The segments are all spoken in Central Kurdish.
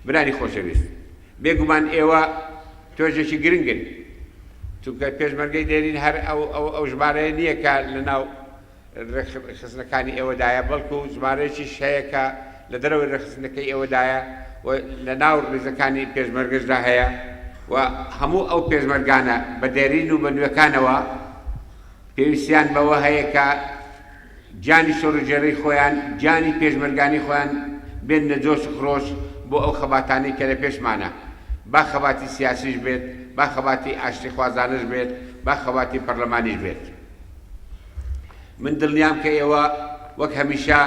برانی خۆشەویست، بێگومان ئێوە توێژێکی گرنگن، چونکە پێشمەرگەی دێرین هەر ئەو ئەو ئەو ژمارەیە نییە کە لەناو ڕێکخستنەکانی ئێوەدایە، بەڵکو ژمارەیەکیش هەیە کە لە دەرەوەی ڕێکخستنەکەی ئێوەدایە و لە ناو ڕیزەکانی پێشمەرگەشدا هەیە و هەموو ئەو پێشمەرگانە بە دێرین و بە نوێکانەوە پێویستیان بەوە هەیە کە گیانی شۆڕشگێڕی خۆیان، گیانی پێشمەرگانی خۆیان بێننە جۆش و خرۆش بۆ ئەو خەباتانەی کە لە پێشمانە، با خەباتی سیاسیش بێت، با خەباتی ئاشتیخوازانەش بێت، با خەباتی پەرلەمانیش بێت. من دڵنیام کە ئێوە وەک هەمیشە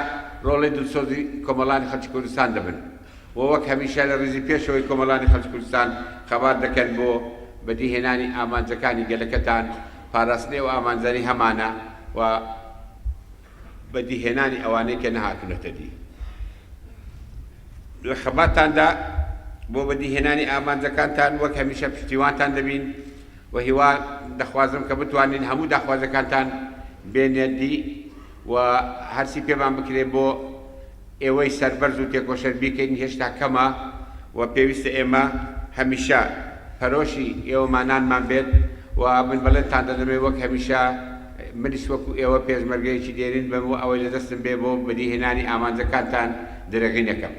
ڕۆڵەی دڵسۆزی کۆمەڵانی خەڵکی کوردستان دەبن و وەک هەمیشە لە ڕیزی پێشەوەی کۆمەڵانی خەڵکی کوردستان خەبات دەکەن بۆ بەدیهێنانی ئامانجەکانی گەلەکەتان، پاراستنی ئەو ئامانجانەی هەمانە و بەدیهێنانی ئەوانەی کە نەهاتوونەتە دی. لە خەباتتاندا بۆ بەدیهێنانی ئامانجەکانتان وەک هەمیشە پشتیوانتان دەبین و هیوا دەخوازم کە بتوانین هەموو داخوازەکانتان بێنە دی و هەرچی پێمان بکرێ بۆ ئێوەی سەربەرز و تێکۆشەر بیکەین هێشتا کەمە و پێویستە ئێمە هەمیشە پەرۆشی ئێوەمانانمان بێت و من بەڵێنتان دەدەمێ وەک هەمیشە منیش وەکو ئێوە پێشمەرگەیەکی دێرین بم و ئەوەی لە دەستم بێ بۆ بەدیهێنانی ئامانجەکانتان درێغی نەکەم.